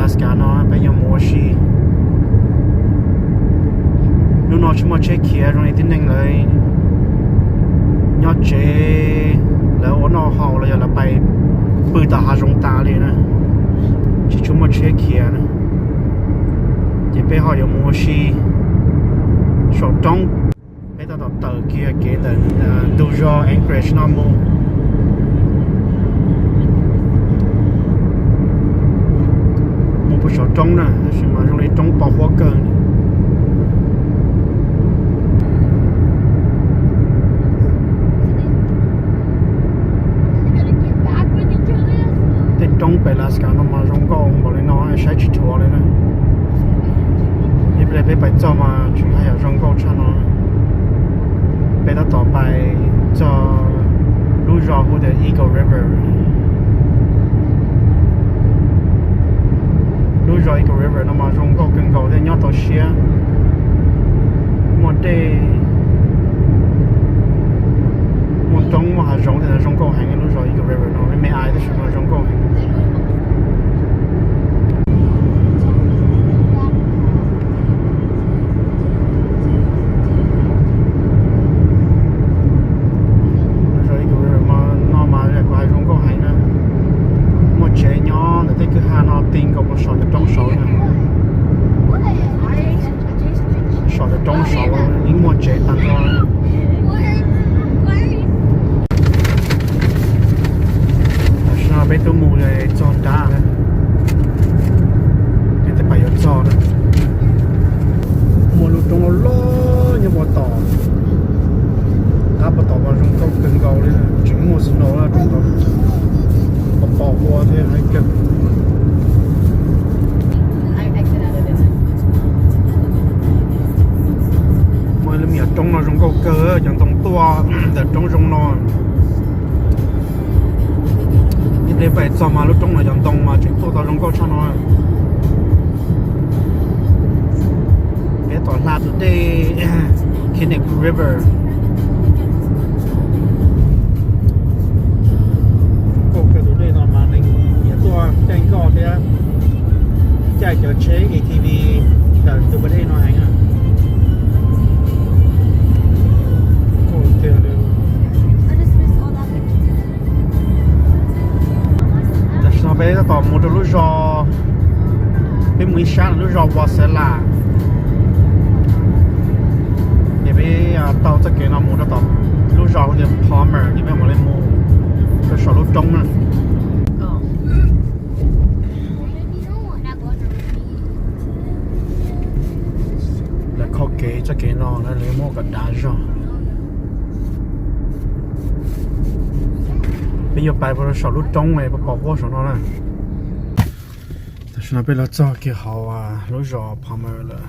Alaska no peb yuav mus ua si. Hnub no tsis muaj tsheb khiav, zoo li tib neeg lawv nyob tsev, lawv ua noj haus los yog lawv pais pw tom hav zoov tas li na, tsis tshua muaj tsheb khiav na. Ces peb ho yuav mus ua si saum roob. Peb tab tom tawm kiag kev ntawm ntug zos Anchorage no mus, mus pem saum roob na, tab sis mas zoo li roob pos huab kawg. Tej roob pem Alaska no mas zoo nkauj npaum li no saib tsis dhuav li na. Ib pliag peb pais txog mas tseem haj yam zoo nkauj tshaj no. Peb tab tom pais txog lub zos hu tias Eagle River. Lub zos Eagle River no mas zoo nkauj kawg nkaus thiab nyob tau siab, muaj dej, muaj roob muaj hav zoov thiab zoo nkauj heev. Lub zos Eagle River no me me ais tab sis mas zoo nkauj heev. Lub zos Eagle River no mas kuv hais zoo nkauj heev na. Muaj tsev nyob ntawm tej kwj ha no ti nkaus rau saum cov roob saud na. Saum cov roob saud yeej muaj tsev tag nrho. Tam sim no peb twb mus txog nrad lawm, peb twb pais yuav txog na. Muaj lub roob loj loj nyob puag tom, qab puag tom mas zoo nkauj kawg nkaus li, tseem muaj snow roob tom, pos pos ua thiab hais kawg. Muaj lub me nyuam roob no zoo nkauj kawg, cov ntoo tuaj ntawm roob zoo no. Ib pliag peb txog mas lub roob no cov ntoo mas tseem tuaj tau zoo nkauj tshaj no. Peb tom hla tus dej Kinnik River. Zoo nkauj kawg, tus dej no mas neeg nyiam tuaj caij nkoj thiab caij cov tsheb A T V ntawm tus pas dej no heev na. Tam sim no peb tab tom mus rau lub zos, peb mus ib sab lub zos Wasilla, ces peb taug txoj kev no mus rau tom lub zos hu tias Palmer, ces peb mam li mus rau saum lub roob na. Lawv kho kev txoj kev no na, lawv muab kom dav zog. Peb yuav pais rau saum lub roob pos pos huab saum no na. Tam sim no peb los txog kiag hauv lub zos Palmer lawm,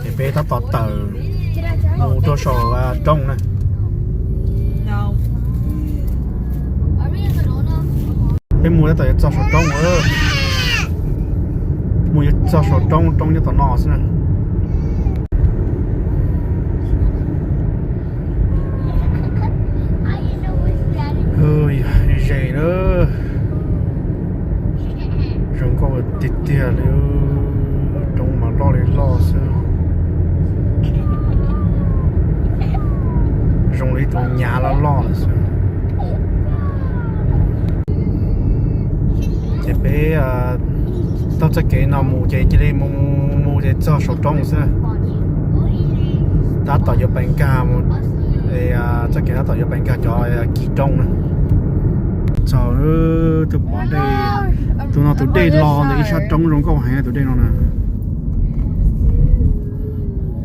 es peb tab tom tawm mus rau saum roob na. Peb mus tab tom yuav txog saum roob, mus yuav txog saum roob, roob nyob tom no xwb na. Ze na, zoo nkauj tiag tiag li, roob mas loj li loj xwb, zoo li ib tug nyav loj loj xwb. Ces peb taug txoj kev no mus ces cia li mus mus ces txog saum roob xwb. Tab tom yuav pais nkag, txoj kev tab tom yuav pais nkag cov kis roob na. Txog, tus pom dej, tus no tus dej los ntawm ib sab roob zoo nkauj heev tus dej no na.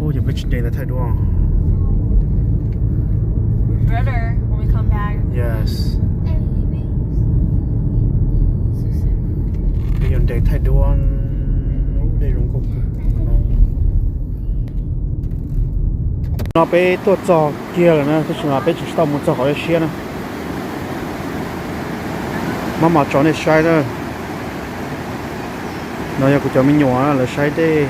Ub, yog peb tsis de ntawd thaij duab. Yes. Peb yuav de thaij duab. Ub, dej zoo nkauj kawg. No peb tuaj txog kiag lawm na, tab sis mas peb tsis tau mus txog qhov siab na. Maj mam tso nej saib na. No yog kuv cov me nyuam lawv saib dej.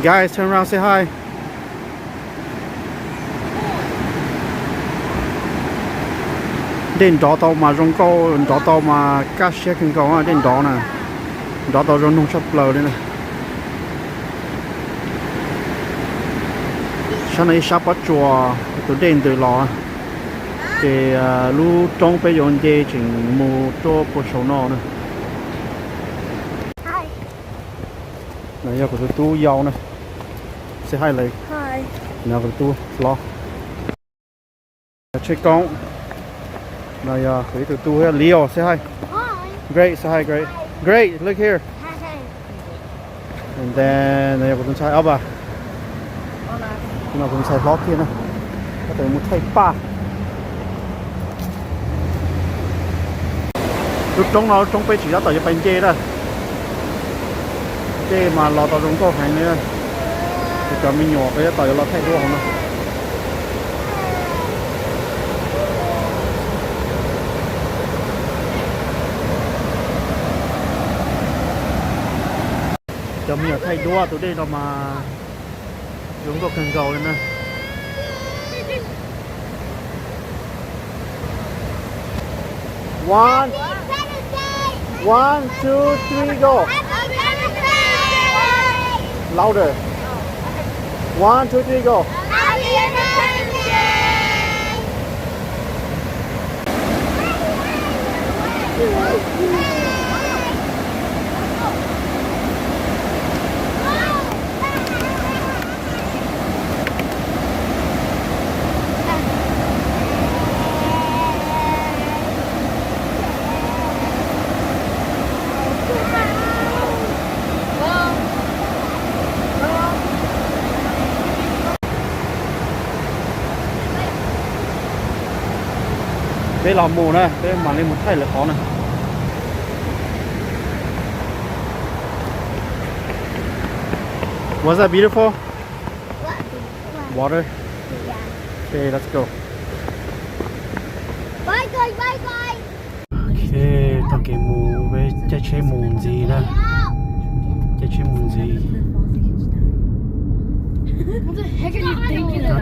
Guys, turn around, say hi. Dej nrov tau mas zoo nkauj, nrov tau mas kaj siab kawg nkaus dej nrov na. Nrov tau zoo noog tshaj plaws li na. Sab no ib sab pob tsuas, tus dej ntws los, ces lub roob peb yuav nce tseem mus rau puag saum no na. No yog kuv tus tub yau na. Say hi lawm. No kuv tus tub hlob. Tsheb koob. No yog kuv ib tug tub thiab, Leo, say hi. Great, say hi, Great. Great, look here. And then no yog kuv tus ntxhais Alba. No kuv tus ntxhais hlob kiag na. Tab tom mus thaij paj. Lub roob no lub roob peb tseem tab tom yuav pais nce na. Dej mas los tau zoo nkauj heev li. Ces cov me nyuam peb tab tom yuav los thaij duab hauv no. Cov me nyuam thaij duab tus dej no mas zoo nkauj kawg nkaus li na. One, one, two, three, go. Louder. One, two, three, go. Peb los mus na, peb mam li mus thaij lawv qhov na. Was that beautiful? Water? Okay, let's go. Bye, guys, bye, bye. Ok, taug kev mus, peb caij tsheb mus ntxiv na. Caij tsheb mus ntxiv.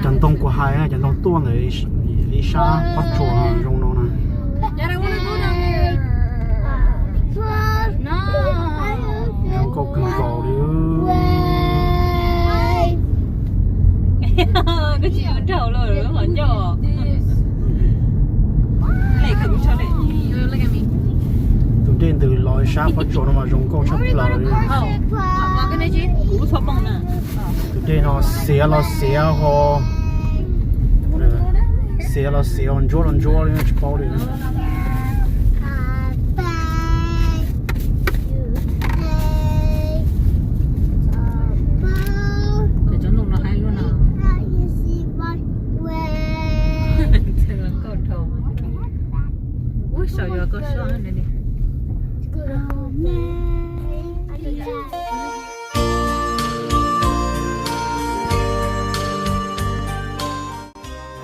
Cov ntoo kuv hais, cov ntoo tuaj ntawm ib sab pob tsuas zoo no na. Zoo nkauj kawg nkaus li. Tus dej ntws los sab pob tsuas no mas zoo nkauj tshaj plaws li. Tus dej no xiav los xiav ho, xiav los xiav ho, ntsuab los ntsuab li tsis paub li.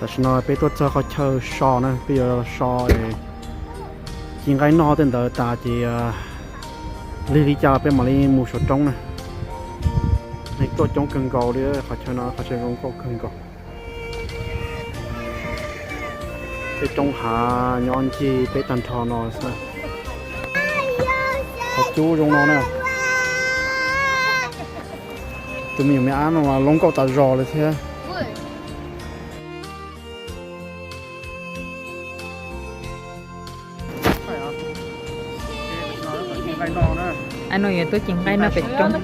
Tam sim no peb tuaj txog qhov chaw so na, peb yuav so es ci nqaij noj tej ntawd tas ces lig li cas los peb mam li mus saum roob na. Neeg tuaj coob kawg nkaus li, qhov chaw no qhov chaw zoo nkauj kawg nkaus. Tej roob hav nyob ncig peb tag nrho no xwb. Qhov cub zoo no na. Tus me nyuam me ab no mas loob nkauj tas zog li thiab. Ab no yuav tuaj ci nqaij noj pem roob.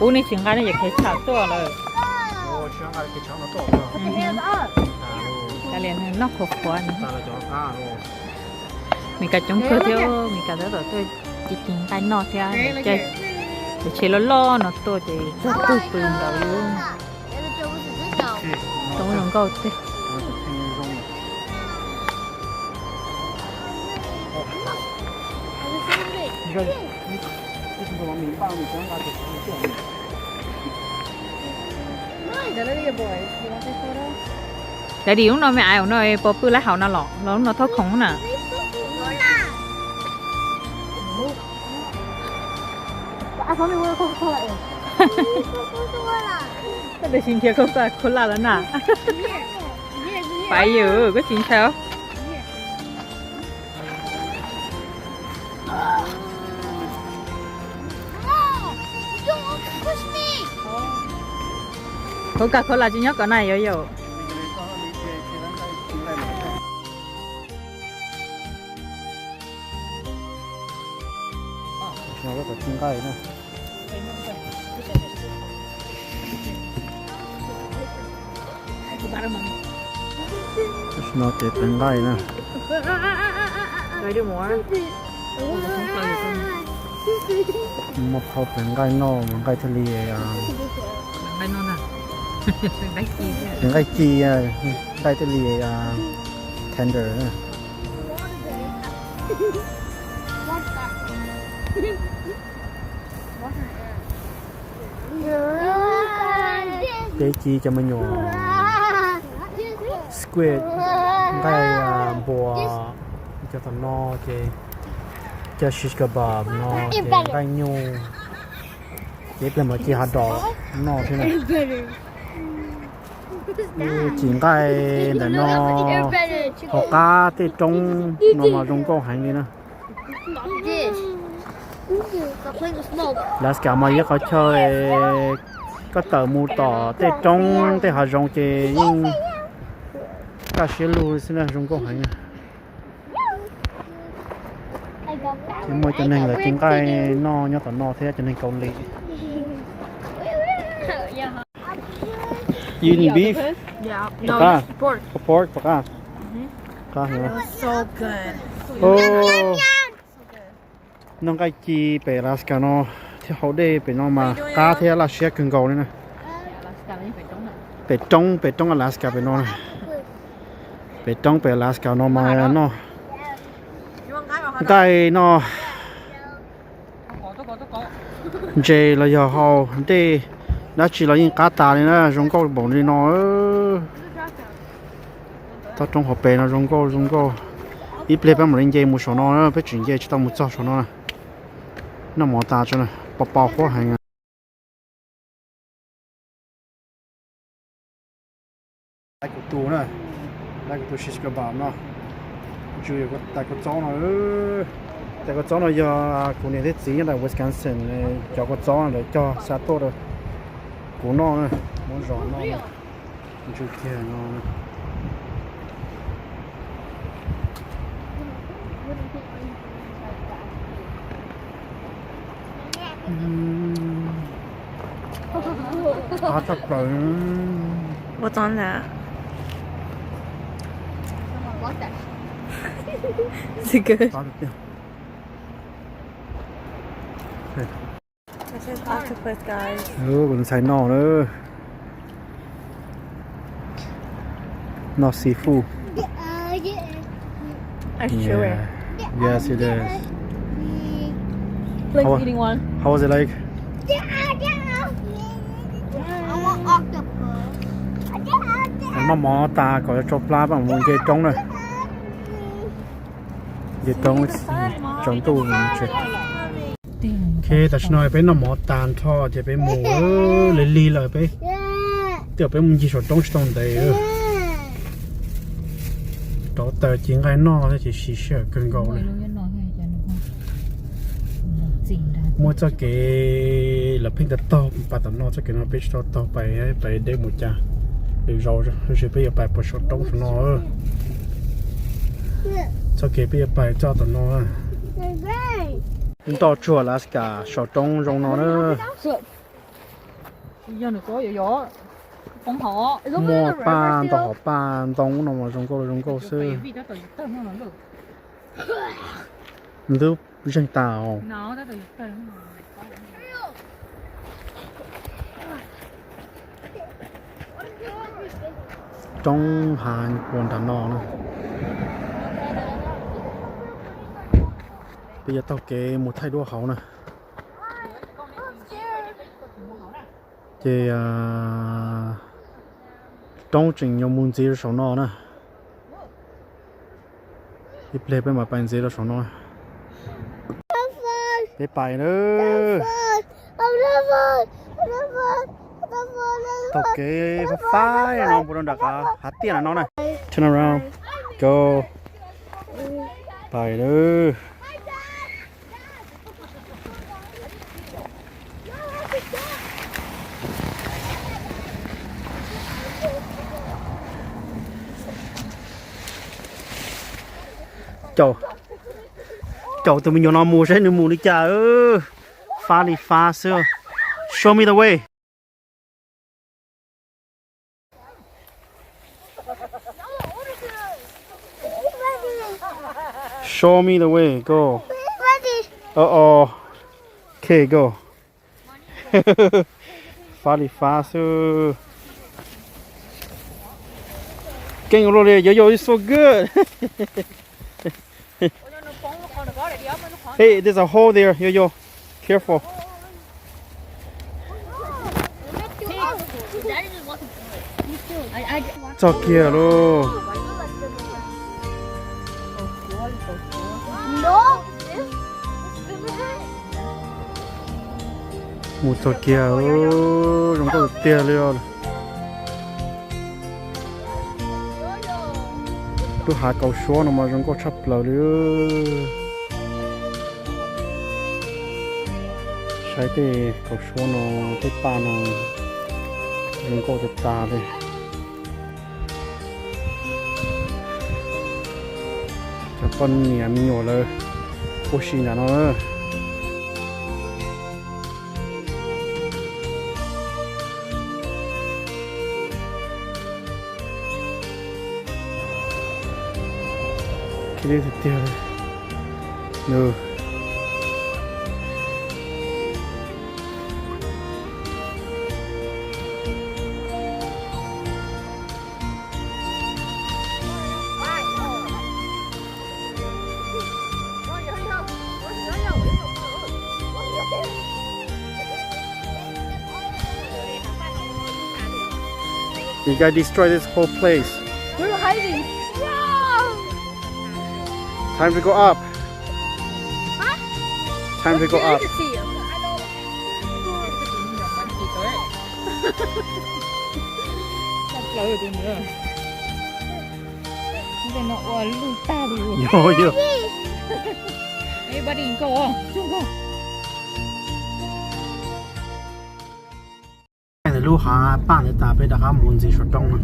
Ub, nej tsis nqa nej cov kev tsham tuaj lawm. Kav liam noj qhuav qhuav. Meskas coob kawg thiab, Meskas tab tom tuaj ci ci nqaij noj thiab. Ces tsheb loj loj no tuaj ces txog twg pw ntawd li. Coob zoo nkauj tiag. Daddy, lub no me ais no puas pw lawm hauv no los, los lub no thauj khoom na? Koj twb tsis nrhiav Coca-Cola lawm na. Pais yus, koj tsis ntshai os. Coca-Cola tsis nyob kom na yuav yau. Tam sim no ces pleev nqaij na. Muaj phau pleev nqaij noj mas nqaij thiaj li, pleev nqaij ci, nqaij thiaj li tender na. Peb ci cov me nyuam squid, nqaij npua, cov tom no ces cov shish kebab no ces nqaij nyuj, ces ib pliag mam ci hav dom noj thiab na. Ci nqaij ntawm no hauv qab tej roob no mas zoo nkauj heev li na. Alaska mas yog qhov chaw koj tawm mus tom tej roob tej hav zoov ces yeej kaj siab lug xwb na, zoo nkauj heev. Ces muaj cov neeg lawv ci nqaij noj nyob tom no thiab, cov neeg Kaus Lim. You eating beef? Yeah. No, pork. Pork, pork. Noj nqaij ci pem Alaska no thiab haus dej pem no mas qab thiab laj siab kawg nkaus li na. Pem roob, pem roob Alaska pem no na. Pem roob pem Alaska no mas noj nqaij no, ntses los yog haus dej dab tsi los yeej qab tas li na, zoo nkauj npaum li no. Toj roob hauv pes no zoo nkauj zoo nkauj. Ib pliag peb mam li nce mus saum no, peb tseem nce tsis tau mus txog saum no na. Noj mov tas tso na, pos pos huab heev. Kuv tus na, kuv tus shish kebab no, tais kua txob no, tais kua txob no yog kuv niam thiab txiv nyob nram Wisconsin cov kua txob no lawv cog xa tuaj rau kuv noj na, muab zom noj. Ntsuj kiag no. Qab tshaj plaws. What's on that? Is it good? Qab tiag tiag. This is octopus, guys. Kuv ntxhais noj na. Noj seafood. I chew it. Yeah. Yes, it is. Like how, eating one. How was it like? I want octopus. Noj mov tas kom tsau plab pab mus nce roob na. Nce roob tsaus ntuj tsis. Ok, tam sim no peb noj mov tas nrho ces peb mus lig lig lawm peb, twb peb mus ncig saum roob tsis tau ntev. Rauv taws ci nqaij noj thiab ces siv sij hawm kawg nkaus li. Muaj txoj kev lawv pheej taug taug pais tom no, txoj kev no peb tsis tau taug pais, pais deb mus cas. Lwm zaus peb yuav pais puag saum roob saum no. Txoj kev peb yuav pais txoj tom no. Nto tsuag Alaska saum roob zoo no na. Muaj paj ntoo, hauv paj ntoo no mas zoo nkauj zoo nkauj xwb. Ntub zeeg tas os. Roob hav puas nram no na. Peb yuav taug kev mus thaij duab hauv na. Ces roob tseem yuav mus ntxiv rau saum no na. Ib pliag peb mam pais ntxiv rau saum no. Peb pais lawm. Taug kev fab fab no mus rau nram qab hav tiaj no na. Turn around. Go. Pais lawm. Caum, caum tus me nyuam no mus saib nws mus li cas. Fab li fab xwb. Show me the way. Show me the way, go. Uh-oh. Okay, go. Fab li fab xwb. Keej ua luaj li, Yo Yo, it's so good. Hey, there's a hole there, Yo Yo. Careful. Txog kiag lauj. Mus txog kiag, zoo nkauj tiag li os. Lub hav kaus suab no mas zoo nkauj tshaj plaws li. Saib tej kaus suab no, tej paj no zoo nkauj tas tas li. Cov poj niam me nyuam lawv ua si ntawm no. Kiv tiag tiag. You guys destroy this whole place. We're hiding. No! Time to go up. Huh? Time to go up. What's the urgency? Ntawm no ua lug tag li. Yog, yog. Everybody go, go. Ntawm lub hav paj ntawd tas peb rov qab mus ntxiv saum roob no.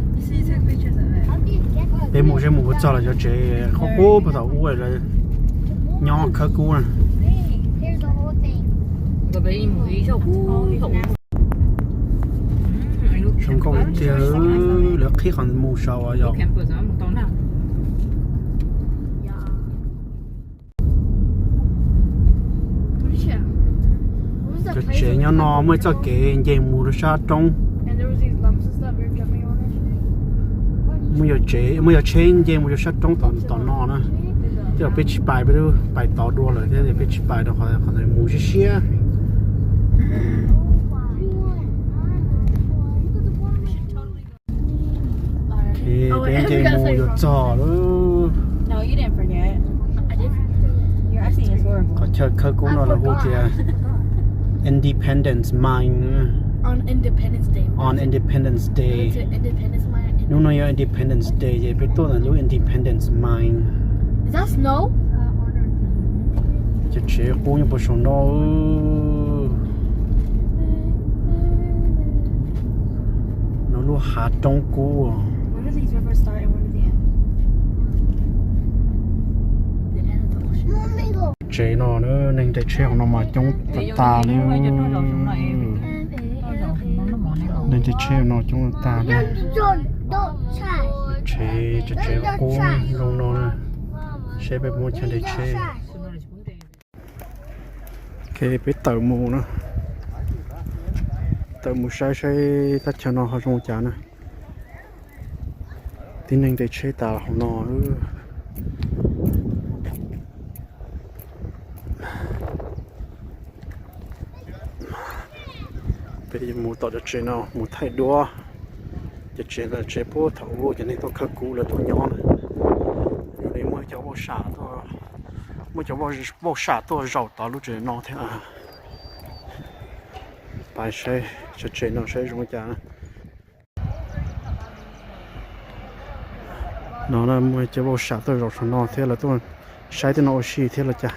Peb mus seb mus puas txog lawv cov tsev qub qub puag thaum ub lawv nyob khawb kub na. Zoo nkauj tiag, lawv qhib qhov mus saud yog. Cov tsev nyob no muaj ib txoj kev nce mus rau sab roob. Muaj, muaj cov tsheb nce mus rau sab roob tom no na. Tej zaum peb tsis pais, peb twb pais tod dua lawm thiab, peb tsis pais rau qhov ntawd mus siab siab. Peb nce mus yuav txog lawm. Qhov chaw khawb kub no lawv hu tias Independence Mine. On Independence Day. Hnub no yog Independence Day ces peb tuaj ntawm lub Independence Mine. Cov tsev qub nyob puag saum no. No lub hav roob kub. Tsev no, neeg nres tsheb hauv no mas coob tag tag li. Neeg nres tsheb hauv no coob tag tag li. Tsev, tsev qub zoo no na. Seb peb puas muaj chaw nres tsheb. Ok, peb tawm mus na. Tawm mus saib saib thaj chaw no ho zoo cas na. Tib neeg nres tsheb tas hauv no. Peb mus tom cov tsev no mus thaij duab. Cov tsev no tsev puag thaum ub cov neeg tuaj khawb kub lawv tuaj nyob na. Yog li muaj cov vaub sam tuaj, muaj cov vaub sam tuaj zaum tod lub tsev no thiab. Saib tsev no saib zoo li cas. No na muaj cov vauj sam tuaj zaum saum no thiab lawv tuaj saib tej no ua si thiab los cas.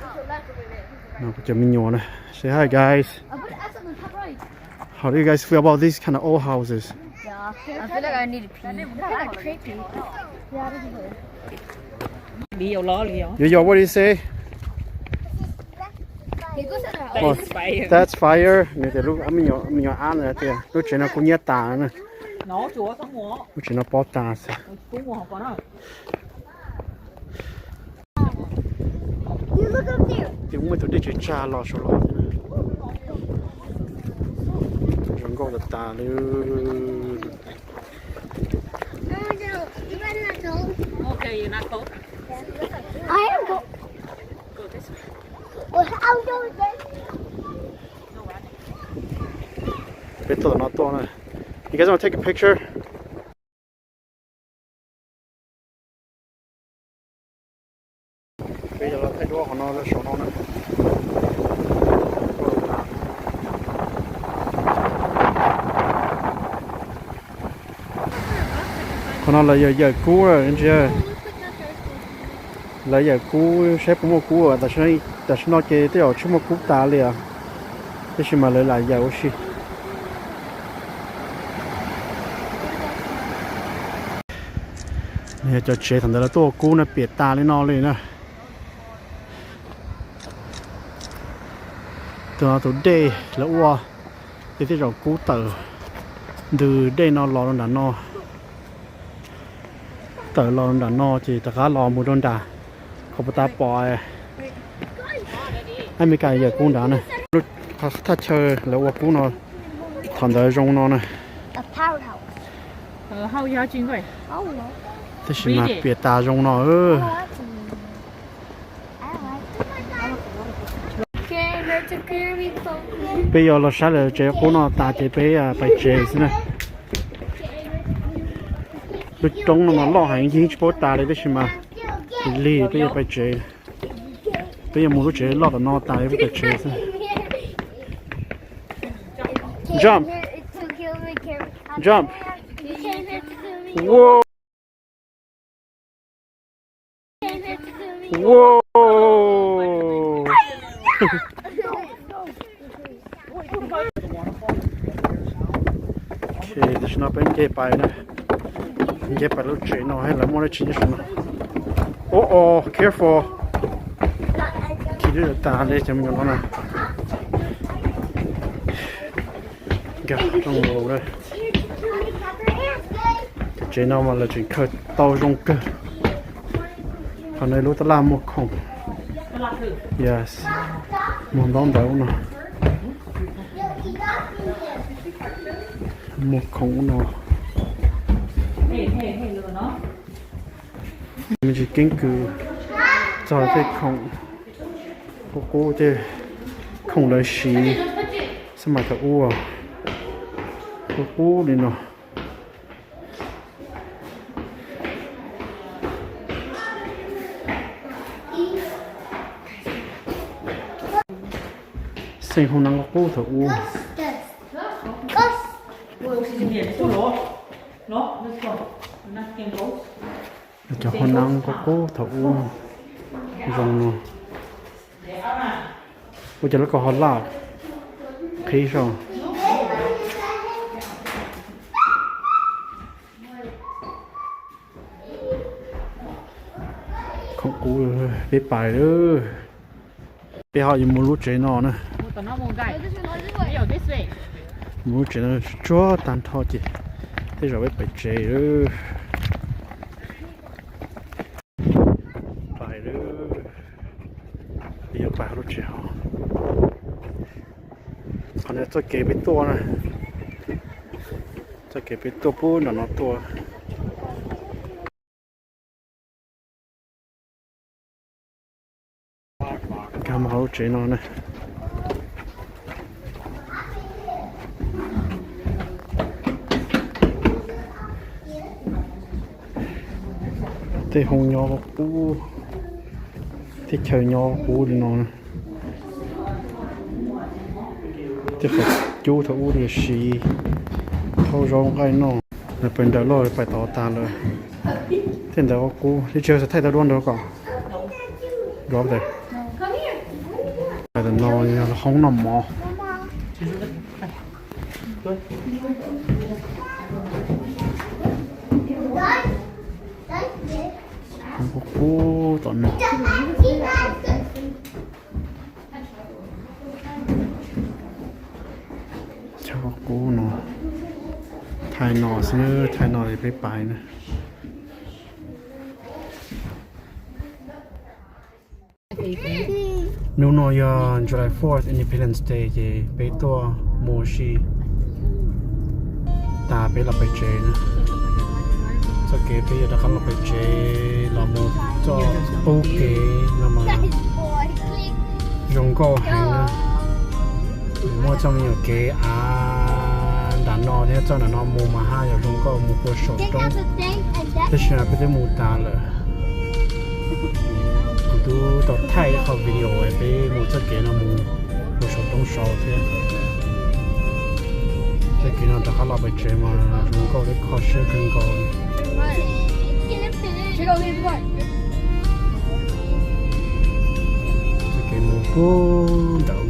No kuv cov me nyuam na. Say hi guys. How do you guys feel about these kind of old houses? I feel like I need to pee. Yo, yo, what do you say? Oh, that's fire. Nws tias lub me nyuam, me nyuam ab na tias lub tsev no kuj nyiab tas na. Lub tsev no pob tas xwb. Twb muaj tus dej tsev tsag los saud los thiab. Zoo nkauj tas tas li. Peb tuaj tom no tuaj na. You guys want to take a picture? Peb yuav los thaij duab qhov no rau saum no na. Qhov no lawv yawm yawm kub ntsia. Lawv yawm kub saib puas muaj kub, tam sim no ces tej zaum tsis muaj kub tas li os, tab sis mas lawv lam yawm ua si. Yog cov tsev thaum ntawd lawv tuaj ua kub no piam tas li no li na. Tus no tus dej lawv ua, ces tej zaum kub tawm ntws dej no los rau nram no. Tawm los nram no ces rov qab los mus rau nram, qhov puas tas pom Amelikas yawm kub nrad na. Lub thaj chaw lawv ua kub no thaum ntawd zoo no na. Tab sis mas piam tas zoo no. Peb yuav los saib lawv tsev kub no tas ces peb pais tsev xwb na. Lub roob no mas loj heev yeej tsis paub tas li tab sis mas lig peb yuav pais tsev. Peb yuav mus lub tsev loj tom no tas peb pais tsev xwb. Jump. Jump. Wow. Wow. Tam sim no peb nce pais na, nce pais lub tsev no saib lawv muaj dab tsi nyob saum no. Ua o, careful. Khi lub tas li cov me nyuam no na. Nkag rooj los lawm. Cov tsev no mas lawv tseem khaws tau zoo kawg. Qhov no lub tab laj muag khoom. Yes, muag ntaub ntawv ub no. Muag khoom ub no. Me ntsis keeb kwm txog tej khoom qub qub, tej khoom lawv siv xab mas thaum ub, qub qub li no. Xeem hoob nab qub thaum ub. Cov hoob nab qub qub thaum ub zoo no. Ua cas lawv ko ho laj qhib zog. Khoom qub, peb pais lawm. Peb ho yuav mus lub tsev no na. Mus lub tsev no tsuag tag nrho ces tej zaum peb pais tsev lawm. Pais lawm. Peb yuav pais lub tsev ho. Qhov no txoj kev peb tuaj na. Txoj kev peb tuaj puag nram no tuaj. Nkag mus hauv lub tsev no na. Tej hoo nyob qub, teb chaws nyob qub li no na. Tej qhov cub thaum ub tiam sis thauj zaub nqaij noj. Lawv pais nrawm loj pais tod tas lawm. Tej ntawd qub qub, tsis tau thaij tau duab nrog kom. Drop there. Tam no yog hoob noj mov. Hoob qub qub tom no. Chob qub no, thaij no xwb, thaij no es peb pais na. Hnub no yog July fourth, Independence Day, ces peb tuaj mus ua si tas peb los pem tsev na. Txoj kev peb yuav rov qab los pem tsev los mus txoj qub kev no mas zoo nkauj heev na. Muaj txoj me nyuam kev av nram no thiab txoj nram no mus mas haj yam zoo nkauj mus puag saum roob. Tab sis mas peb twb mus tas lawm. Kuv twb tau thaij ib qho video peb mus txoj kev no mus puag saum roob saud thiab. Txoj kev no rov qab los pem tsev mas zoo nkauj thiab kho siab kawg nkaus. Txoj kev mus puag nram